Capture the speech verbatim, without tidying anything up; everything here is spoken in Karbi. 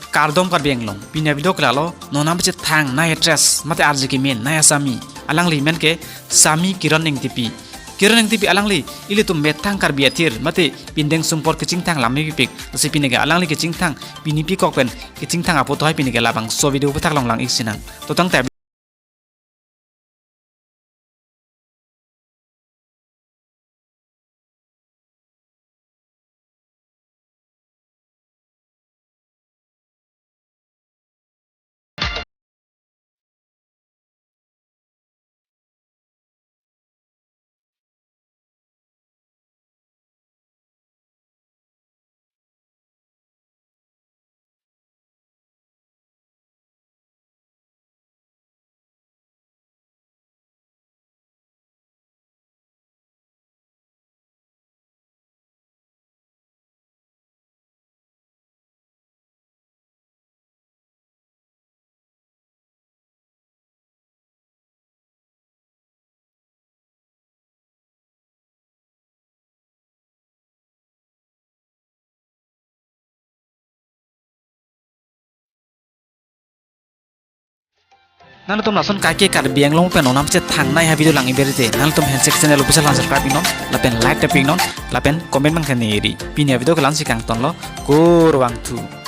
Kardom Karbi Anglong, pini avideo ke lalo, non nangpachethang nai actress, mate arje kemen, nai asami, alangli men ke Sami Kiran Engtipi. Kiran Engtipi alangli, ilitum methang Karbi athir, mate pindeng sumpot kachingthang lam mepipik, lasi pini ke alangli kachingthang, pini pikok pen, kachingthang apot hai pini ke labangso video aputhak along lang-ik sinang. To tangte Nanglitum lason kaike Karbi Anglong pen non nangpachethang nai avideo lang-ik ber te, nanglitum handshake channel official lang subscribe iknon, lapen like tap iknon, lapen comment mang khan eri. Pini avideo ke la-ansi kangtonlo, kurvangthu.